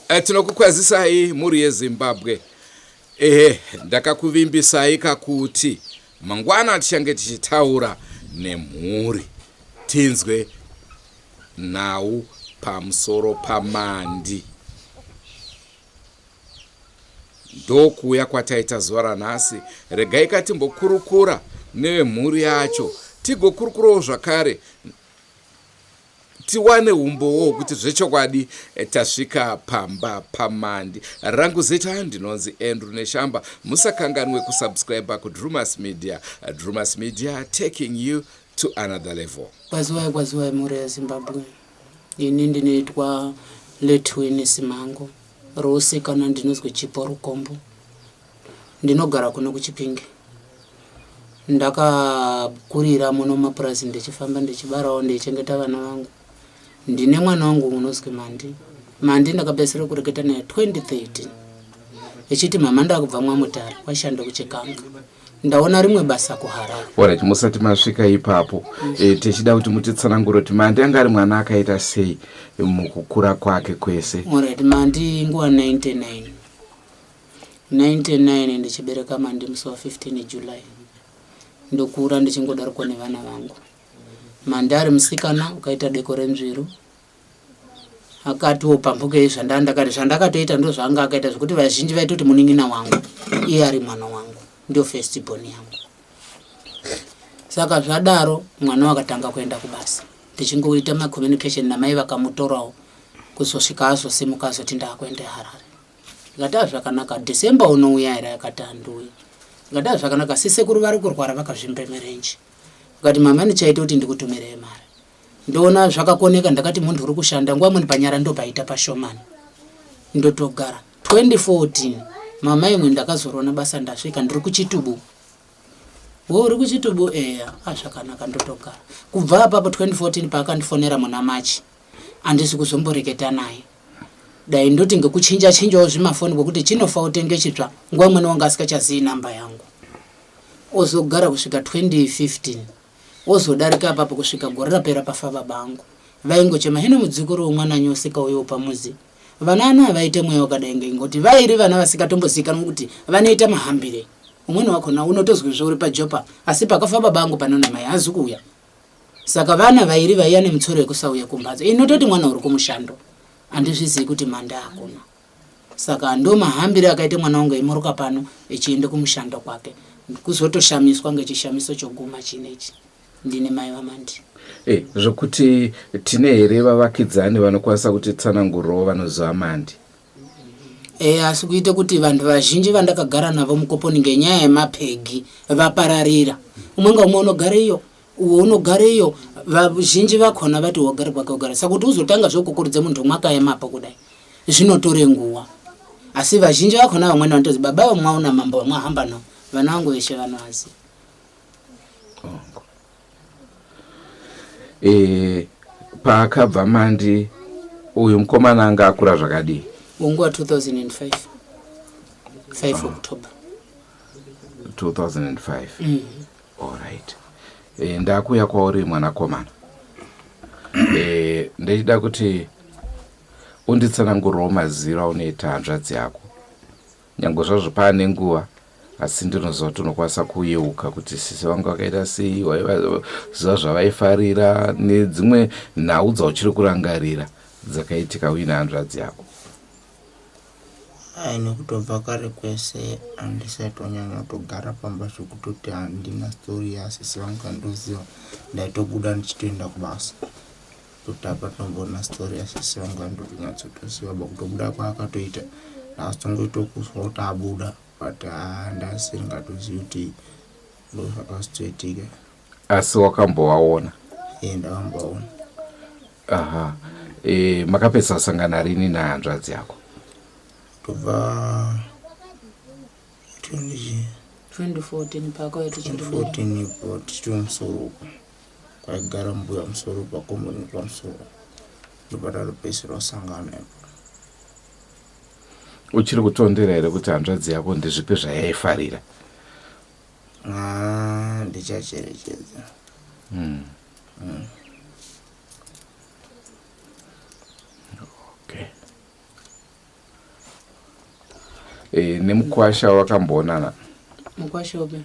Eh, tinokukwazisai mhuri yezimbabwe ehe ndakakuvimbisai kakuti mangwana tichange tichitaura nemhuri tinzwe nhau pamusoro pamandi Ndokuuya kwataita zuva ranhasi, regai ka timbokurukura nevemhuri yacho tigokurukurawo zvakare tiwane umbowo hwekuti zvechokwadi eh, tasvika pamba pamandi. Rangu zita ndinonzi Andrew Neshamba. Musakanganwe kusubscribe kuDrewmas Media. Drewmas Media taking you to another level. Kwaziwai kwaziwai mhuri yeZimbabwe. Ini ndinoitwa Letwin Simango. Rose kana ndinozwi Chipo Rukombo. Ndinogara kuno kuChipinge. Ndakakurira muno mumapurazi ndichifamba ndichibarawo ndichichengeta vana vangu. Ndine mwana wangu unozwi Mandi. Mandi ndakapedzisira kureketa naye 2013 echiti mama ndakubva mwaMutare kwashanda kuChikanga. Ndaona rimwe basa kuHarare. Alright, musati masvika ipapo mm. E, tichida kuti mutitsanangure kuti Mandi anga ari mwana akaita sei mukukura kwake kwese. Alright, Mandi nguva 99 99 ndichibereka Mandi musi wa 15 July ndokura ndichingodarikwa nevana vangu. Mandi ari musikana ukaita deko renzviru akatiwo pambukei zvandandakati zvandakatoita ndozvaanga akaita zvekuti vazhinji vaitoti munin'ina wangu iye ari mwana wangu ndio first born yangu saka zvadaro mwana wakatanga kuenda kubasa ndichingoita macommunication namai vakamutorawo kuzosvika azosimuka azoti ndakuenda harare ndikati azvakanaka december unouya here akati andiuyi ndikati azvakanaka sisekuru vari kurwara vakazvimbe mirenje akati mama ndichaita kuti ndikutumirei mari Ndoona zvakakoneka ndakati munhu uri kushanda nguva imweni panyara ndopaita pashomani ndotogara 2014 mama imwe ndakazorona basa ndasvika ndiri kuchitubu wo uri kuchitubu eya azvakanaka ndotogara kubva apapo 2014 paakandifonera muna machi andisi kuzomboreketa naye dai ndoti ngekuchinja chinjawo zvimafoni kwekuti chinofa utenge chitsva nguva imweni wanga asikachazivi namba yangu ozogara kusvika 2015 Wozodarika apapo kusvika gore rapera pafa baba angu. Vaingochema hino mudzukuru womwana nyosika uyowo pamuzi. Vana ano havaite mweya wakadai ngei ngoti vairi vana vasikatomboziikanwa kuti vanoita mahambirei. Umweni wakhona unotozwizve uri pajopa asi pakafa baba angu pano namai haazi kuuya. Saka vana vairi vaiya nemutsoro yekusauya kumhatso. Inototi mwana uri kumushando handizvizii kuti mhanda hakuna. Saka ndomahambire akaita mwana wangu eimuruka pano echienda kumushando kwake. Kuzotoshamiswa ngechishamiso choguma chinechi. Ndini mai vaMandi. Eh, zvokuti tine here vavakidzani vanokwanisa kutitsanangurirawo vanoziva Mandi? Eh, asi kuite kuti vanhu vazhinji vandakagara navo mukoponi ngenyaya yemapegi vapararira. Umwe ngaumwe unogara iyo, uwo unogara iyo, vazhinji vakhona vati wogara kwake wogara. Saka kuti uzotanga zvokukurudzira munhu mwakaemapo kudai zvinotore nguwa asi vazhinji vakhona vamweni vanotozi baba vamwaona mambo vamwahamba navo vana vangu veshe vanovaziva. E, paakabva Mandi uyu mukomana anga akura zvakadii? Unguva 2005 5 oh. October 2005 mm. Alright. E, ndakuya kwauri mwanakomana e, ndechida kuti Unditsanangurirawo maziro aunoita hanzvadzi yako. Nyangwe zvazvo paane nguva, asi ndinoziva kuti unokwanisa kuyeuka kuti sisi vangu vakaita sei, waivaziva zvavaifarira nedzimwe nhau dzauchiri kurangarira dzakaitika uine hanzvadzi yako. Ai nekutobva kare kwese handisaitonyanya kutogara pamba zvekutoti handina story yasisi vangu yandoziva ndaitobuda ndichitoenda kubasa. Kuti apa tinomboona story yasisi vangu andotonyatsotoziva ba kutobuda kwaakatoita ndakazotongoita kuzwa kuti abuda but haa ndasiri ngatozivi kuti ndozvakazotoitika. Asi wakambovaona? Ee ndakambovaona. Aha. E, makapedzisa kusangana rini nahanzvadzi yako? Tobva 2014 paakauya tichiri 2014 ipo tichiri musoro uko. Kwaigara mbuya musoro pakomboni pamusoro ndopatakapedzisira kusangana ipo. Uchiri kutondera here kuti hanzvadzi yako ndezvipi zvayaifarira? Haa ndichacherechedza. Mm. Mm. Okay. E, nemukwasha wakamboonana? Mukwasha upi?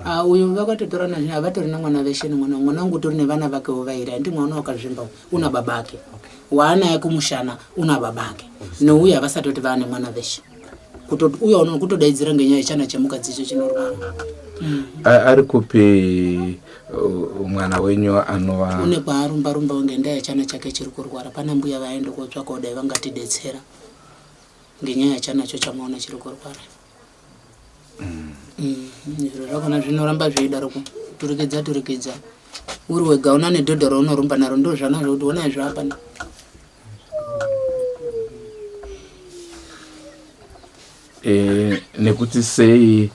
Ah, uyu vakatotorana zvino havatorina mwana veshe nemwana mwana wangu utori nevana vakewo vairi handi mwana wakazvimba uyu, una baba ake waanaye kumushana una baba ake neuyu havasati kuti vaane mwana veshe kutoti uyo uno kutodaidzira ngenyaya yechana chemukadzi icho chinorwara. Ari kupi mwana wenyu anova? Une kwaarumba rumbawo ngendaa yechana chake chiri kurwara pana mbuya vaende kotsvakawo dai vangatidetsera ngenyaya yechanacho chamaona chiri kurwara. Zviro zvakona zvinoramba zveidaroko turikidza turikidza uri wega una nedhodha raunorumba naro ndozvanazvo kuti onai zvaapano. E, nekuti sei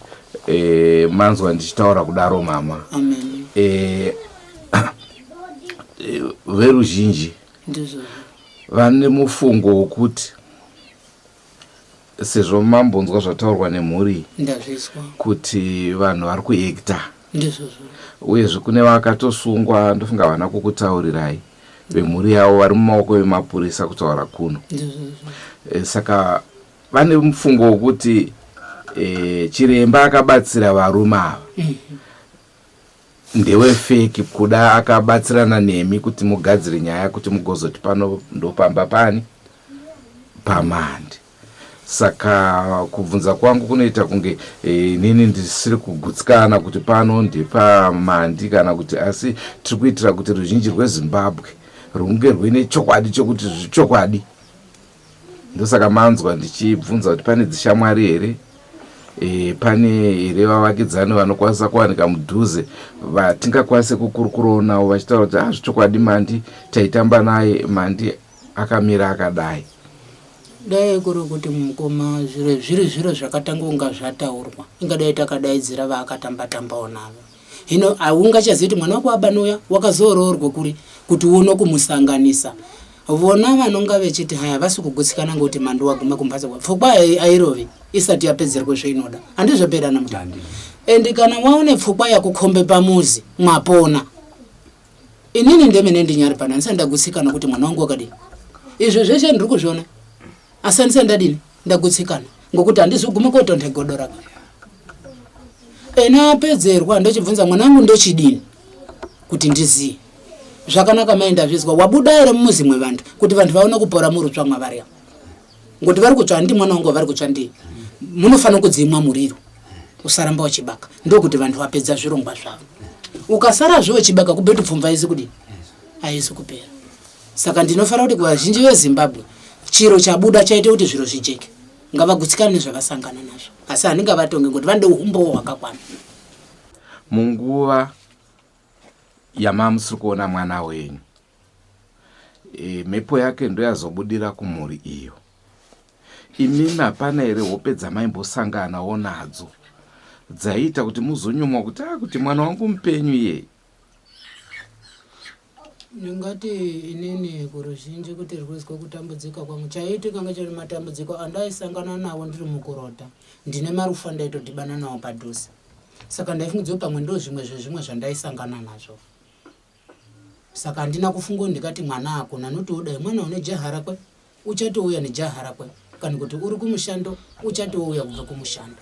e, manzwa ndichitaura kudaro mama? Amen. E, veruzhinji ndizvo vane mufungo wokuti sezvo mambonzwa zvataurwa nemhuri ndazvizwa kuti vanhu vari kuekta ndizvozvo uyezve kune vakatosungwa ndofunga havana kukutaurirai vemhuri yavo vari mumaoko emapurisa kutaura kuno ndizvozvo e, saka vane mufungo wokuti e, chiremba akabatsira varume ava ndewefeki kuda akabatsirana nemi kuti mugadzire nyaya kuti mugozoti pano ndopamba pani pamandi saka kubvunza kwangu kunoita kunge inini ndisiri kugutsikana kuti pano ndepamandi kana kuti asi tiri kuitira kuti ruzhinji rwezimbabwe runge rwuine chokwadi chokuti zvichokwadi ndosaka manzwa ndichibvunza kuti pane dzishamwari here e, pane here vavakidzani vanokwanisa kuwanika mudhuze vatingakwanise kukurukurawo navo vachitaura kuti ah zvichokwadi mandi taitamba naye mandi akamira akadai dai kuri kuti mukoma zviro zviri zviro zvakatanga kunga zvataurwa ingadai takadaidzira vaakatamba tambawo navo hino haungachazivi kuti mwana wako abanuya wakazooroorwe kuri kuti uone kumusanganisa vona vanonga vechiti haya vasi kugutsikana ngekuti mandi waguma kumbatso kwa pfungwa airovi isati yapedzerwe zveinoda handizvo na mutandi endi kana waone pfungwa yakukombe pamuzi mwapona inini ndemene ndinyari pano handisati ndagutsikana kuti mwana wangu wakadini izvo zveshe ndiri kuzviona asi handisati ndadini ndagutsikana ngokuti handizoguma kotonhe godo rake ena apedzerwa ndochibvunza mwana wangu ndochidini kuti ndiziye zvakanaka mai ndazvizwa wabuda here mumuzi mwevantu kuti vantu vaone kupora murutsva mwavari avo ngokuti vari kutsva handi mwana wangu vari kutsva ndiye munofanira kudzimwa muriro usaramba uchibaka ndokuti vantu vapedza zvirongwa zvavo ukasarazve uchibaka kubeti pfumva haisi kudini haisi kupera saka ndinofanira kuti kuvazhinji vezimbabwe chiro chabuda chaite kuti zviro zvijeke ngavagutsikane nezvavasangana nazvo asi handingavatonge ngokuti vanoda umbowo hwakakwana munguva yamamusiri kuona mwana wenyu e, mhepo yake ndoyazobudira kumhuri iyo imimi hapana here hope dzamaimbosanganawo nadzo dzaiita kuti muzonyumwa kuti a kuti mwana wangu mupenyu iyeye ndingati inini kuruzhinji kuti rwuzwe kutambudzika kwangu chaiitika ngechekuti matambudziko andaisangana nawo ndiri mukurota ndine marufu andaitodhibana nawo padhuze saka ndaifungidzwa pamwe ndo zvimwe zvezvimwe zvandaisangana nazvo saka handina kufunga ndikati mwana hakuna noti udai mwana une jaha rakwe uchatouya nejaha rakwe kana kuti uri kumushando uchatouya kubva kumushando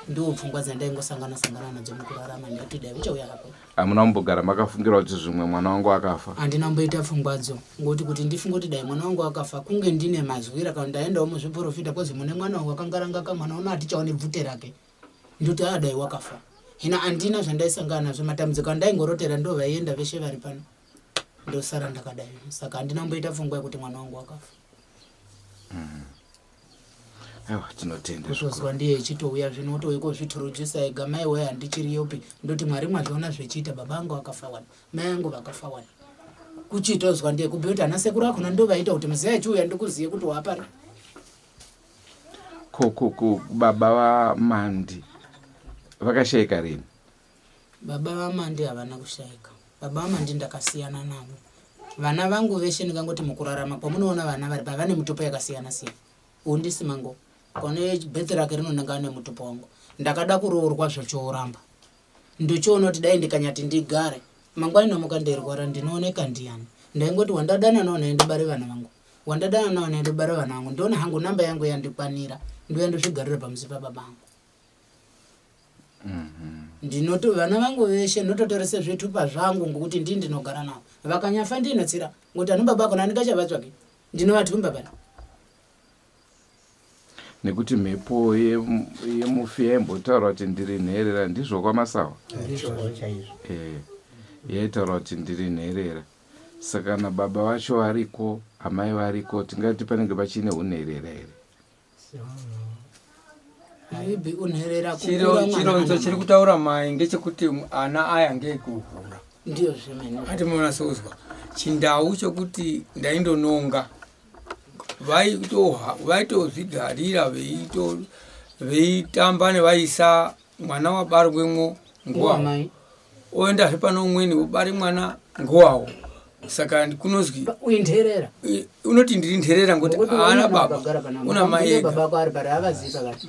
ndo pfungwa dzandaingosangana sangana nadzo mukurarama ndaiti dai uchauya hako hamuna kumbogara makafungira kuti zvimwe mwana wangu akafa handina kumboita pfungwadzo ngokuti kuti ndifunge kuti dai mwana wangu akafa kunge ndine mazwira kana ndaendawo muzviprofita kozi mune mwana wangu akangarangaka mwana uno hatichaone bvute rake ndoti a dai wakafa hino handina zvandaisangana nazvo matambudziko andaingorotera ndo vaienda veshe vari pano ndosara ndakadai saka handina kumboita pfungwa yekuti mwana wangu wakafa aiwa tinotenda kutozwa ndiye echitouya zvino otouya kozviturujisa ega mai wee handichiriyopi ndoti mwari mwazviona zvechiita baba angu akafa wani mai angu vakafa wani kuchitozwa ndiye kubhuya kuti ana sekuru akona ndo vaita kuti muziya achiuya ndikuziye kuti waapari ko ko ko baba vamandi vakashayika rini baba vamandi havana kushayika baba vamandi ndakasiyana navo vana vangu veshe ndingangoti mukurarama kwamunoona vana vari pa vane mitupo yakasiyana siyana uyu ndisimango kone bhethi rake rinonanga ane mutupo wangu ndakada kuroorwa zvochooramba ndochoona kuti dai ndikanyati ndigare mangwani nomuka ndirwara ndinooneka ndiyani ndaingoti wandadana nawo naye ndibare vana vangu Wandadana nawo naye ndobara vana vangu ndoona hangu namba yangu yandikwanira ndouya ndozvigarira pamuzi pababa angu. Ndinoto vana vangu veshe ndototorese zvitupa zvangu ngokuti ndini ndinogara navo. Vakanyafa ndinotsira ngokuti ano baba akona andingachavatsvaki ndinovatumba pana. Nekuti mhepo yemufi yaimbotaura kuti ndiri nherera ndizvo kwamasawa Ndizvozvo chaizvo. Eh, yaitaura kuti ndiri nherera saka kana baba vacho variko amai variko tingati panenge pachine unherera here? Maybe unherera kukura mwana Chironzo kana chiri mai. Kutaura mai ngechekuti ana aya ngeekuhura. Ndiyo zvemene. Ati munonasouzwa chindau chokuti ndaindononga vaitozvigarira veitamba nevaisa mwana wabarwemwo nguwawo Mai. Oendazve pane umweni wobare mwana nguwawo saka kunozwi Uinherera. Unoti ndiri nherera ngokuti Ngokuti haana unoona baba wakagara pana una mai ega. Baba ako ari pari havazivi pakati.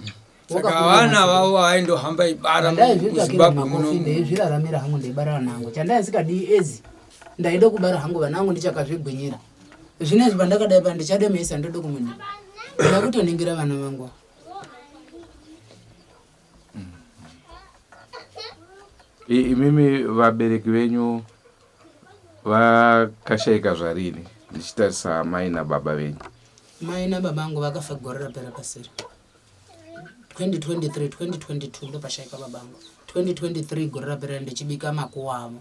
Saka vana vavo vaindohamba ibara Ndaizvitsvakira muZimbabwe makofi muno. Ndeizviraramira hangu ndeibara vana vangu. Chandaisikadii ezi ndaida kubara hangu vana vangu ndichakazvigwinyira. Zvinezvi pandakadai pa ndichade meisa ndode kumwini. Ndoda kutoningira vana vangu. Imimi vabereki venyu vakashaika zvarini ndichitarisa amai nababa venyu? Mai nababa vangu vakafa gore rapera paseri. 2023 2022 ndopashaika baba vangu. 2023 gore rapera ndichibika makuwa avo.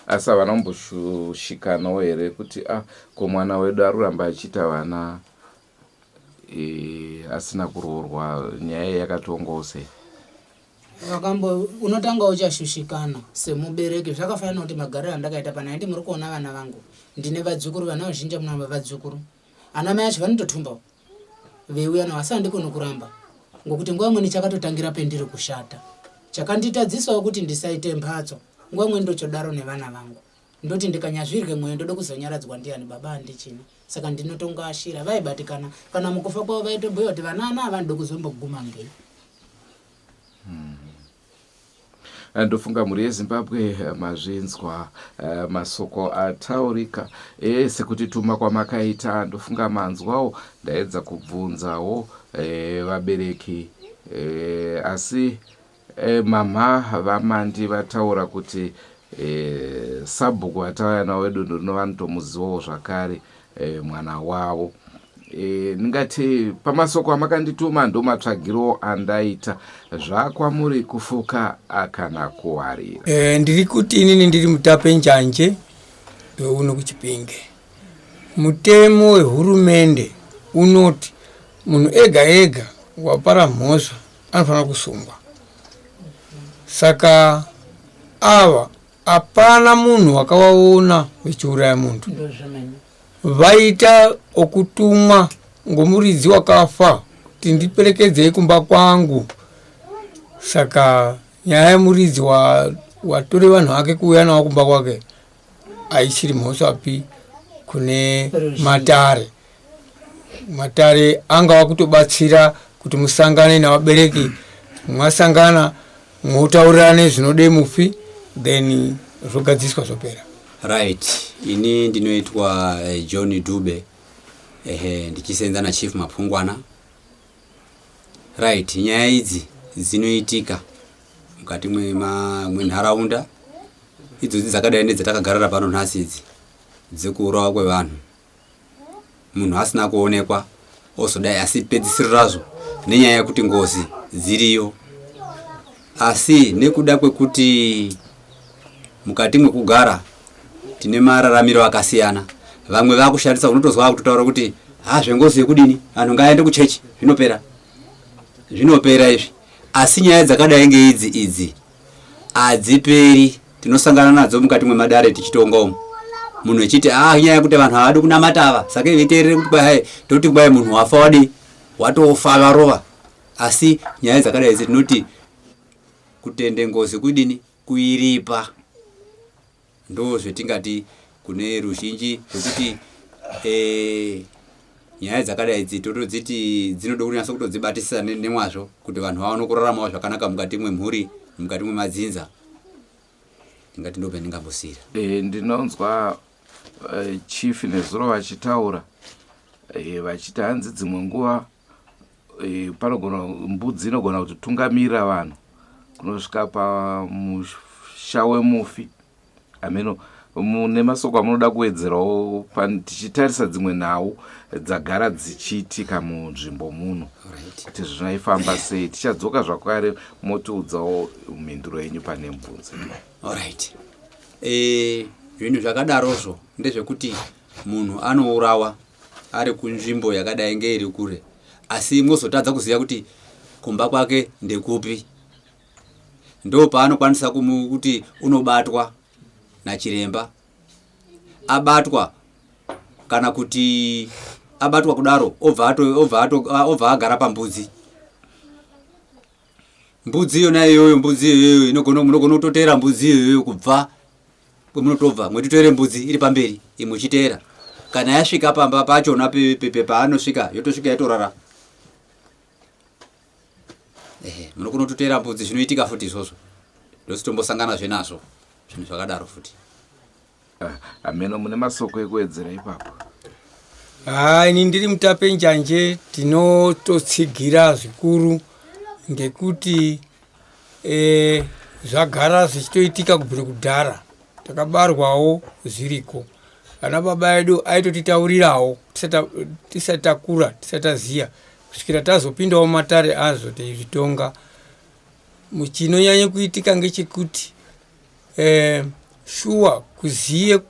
Asi havana kumboshushikanawo here kuti ah, ko mwana wedu ari kuramba achiita vana asina kuroorwa, nyaya iyi yakatongwawo sei? Vakambo unotanga uchashushikana semubereki zvakafanana kuti magariro andakaita pana indi muri kuona vana vangu ndine vadzukuru vana vazhinji munamba vadzukuru ana mai acho vanototumbawo veiuya navo asi handikoni kuramba ngokuti nguva imweni chakatotangira pendiri kushata chakanditadzisawo kuti ndisaite mbatso nguva imweni ndochodaro nevana vangu ndoti ndikanyazvirye mwoyo ndode kuzonyaradzwa ndiani baba handichina saka ndinotongoashira vaibatikana kana mukufa kwavo vaitobhuya kuti vana ana ava ndode kuzomboguma ngei. Ndofunga mhuri yeZimbabwe mazvinzwa masoko ataurika sekutituma kwamakaita. Ndofunga manzwawo ndaedza kubvunzawo vabereki asi mama vaMandi vataura kuti sabhuku vatauya navo vedunhu rino vanotomuzivawo zvakare mwana wavo. Ndingati pamasoko amakandituma ndomatsvagiro andaita zvakwamuri kufuka kana kuwarira. Ndiri kuti inini ndiri mutape njanje weuno kuChipinge. Mutemo wehurumende unoti munhu ega ega wapara mhosva anofanira kusungwa. Saka ava hapana munhu wakawaona vechiuraya muntu. Ndozvemene. Vaita okutumwa ngomuridzi wakafa kuti ndiperekedzei kumba kwangu. Saka nyaya yemuridzi watore vanhu vake kuuya navo kumba kwake haichiri mhosvapi kune Ruzhinji. matare. Matare angava kutobatsira kuti musangane navabereki, mwasangana mwotaurirane zvinode mufi, then zvogadziswa zvopera. Right, ini ndinoitwa John Dube, ehe, ndichisenza naChief Mapungwana. Right, nyaya idzi dzinoitika mukati mwenharaunda idzodzi dzakadai nedzatakagarira pano nhasi idzi dzekuurawa kwevanhu munhu asina kuonekwa ozodai, asi pedzisiro razvo nenyaya yekuti ngozi dziriyo, asi nekuda kwekuti mukati mwekugara tine mararamiro akasiyana, vamwe vakushandisa unotozwa vakutotaura kuti ha, zvengozi yekudini, vanhu ngaaende kuchechi zvinopera, zvinopera izvi. Asi nyaya dzakadai ngeidzi idzi hadziperi, tinosangana nadzo mukati mwemadare tichitonga umu, munhu echiti ah, nyaya yekuti vanhu havadi kunamata ava, saka veiteerere kuti kwai hai, toti kwai munhu wafa wadii, watofa varova. Asi nyaya dzakadai idzi tinoti kutende ngozi kudini, kuiripa. Ndo zvetingati kune ruzhinji zvekuti nyaya dzakadai idzi totodziti dzinoda kunyatsa kutodzibatisisa nemwazvo kuti vanhu vaone kuraramawo zvakanaka mukati mwemhuri, mukati mwemadzinza. Ndingati ndo pendingambosiyira. Ndinonzwa. eh, chief nezuro vachitaura eh, vachiti hanzi dzimwe nguva eh, panogona mbudzi inogona kutotungamirira vanhu kunosvika pamusha wemufi Hameno mune masoko amunoda kuwedzerawo tichitarisa dzimwe nhau dzagara dzichiitika munzvimbo muno kuti zvinoifamba sei tichadzoka zvakare motiudzawo mhinduro yenyu pane mubvunzo. Alright. Eh, zvinhu zvakadarozvo ndezvekuti munhu anourawa ari kunzvimbo yakadai ngeiri kure asi mozotadza kuziva kuti kumba kwake ndekupi ndopaanokwanisa kuti unobatwa nachiremba abatwa kana kuti abatwa kudaro obva obva obva agara pambudzi mbudzi yona iyoyo mbudzi iyoyo inogona munogona kutoteera mbudzi iyoyo kubva kwemunotobva mwetitoere mbudzi iri pamberi imwe uchiteera kana yasvika pamba pachona paanosvika yotosvika yatorara ehe munokona kutoteera mbudzi zvinoitika futi izvozvo ndositombosangana zve nazvo zvinhu zvakadaro futi ah, hameno mune masoko ekuwedzera ipapo haa ini ndiri mutape njanje tinototsigira zvikuru ngekuti e, zvagara zvichitoitika kubvira kudhara takabarwawo zviriko vana baba edu aitotitaurirawo tisati takura tisati taziya kusvikira tazopindawo matare azvo teizvitonga chinonyanya kuitika ngechekuti eh, shuwa kuziye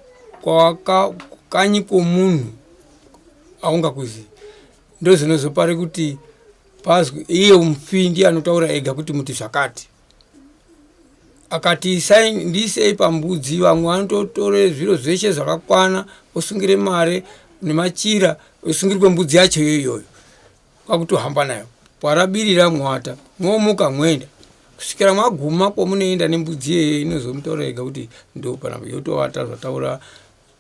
kanyi kwomunhu aungakuzivi ndozvinozopare kuti pazwi iye mufi ndiye anotaura ega kuti muti zvakati akati isai ndiisei pambudzi vamwe vanototore zviro zveshe zvakakwana osungire mare nemachira osungirwe mbudzi yacho iyoyo kwakutohamba nayo kwarabirira mwata mwomuka mwoenda kusvikira mwaguma kwamunoenda nembudzi iyoyo inozomutaura ega kuti ndopanapa yotovata zvataura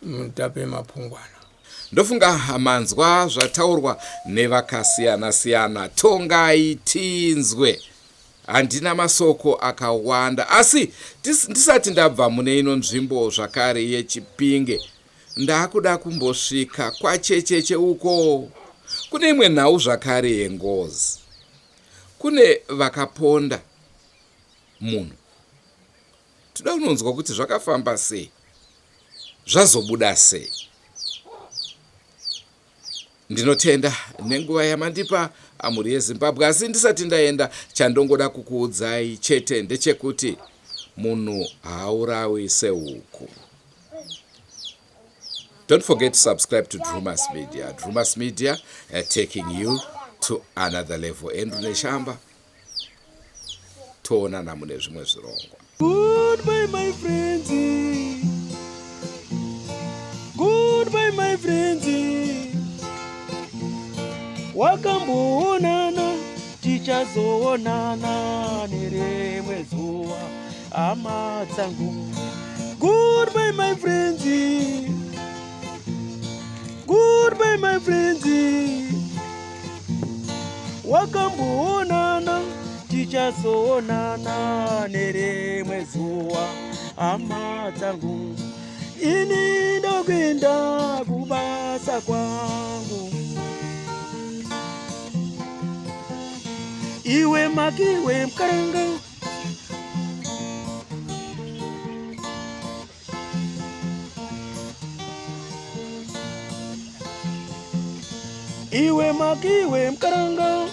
mutape mapungwana Ndofunga manzwa zvataurwa nevakasiyana siyana. Tongai tinzwe. Handina masoko akawanda asi ndisati ndabva mune ino nzvimbo zvakare yeChipinge ndakuda kumbosvika kwaChecheche uko kune imwe nhau zvakare yengozi. Kune vakaponda munhu. Toda kunonzwa kuti zvakafamba sei, zvazobuda sei. Ndinotenda nenguva yamandipa amhuri yeZimbabwe asi ndisati ndaenda chandongoda kukuudzai chete ndechekuti munhu haaurawi sehuku. Don't forget to subscribe to Drumas Media. Drumas Media uh, taking you to another level. Andrew Neshamba toonana mune zvimwe zvirongwa. Goodbye my friends. Goodbye my friends. Wakamboonana tichazoonana nerimwe zuva hama dzangu. Goodbye my friends. Goodbye my friends. Wakamboonana tichazoonana nerimwe zuva hama dzangu. Ini ndokuenda kubasa kwangu. Iwe makiwe mkaranga Iwe makiwe mkaranga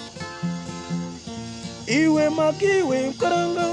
Iwe makiwe mkaranga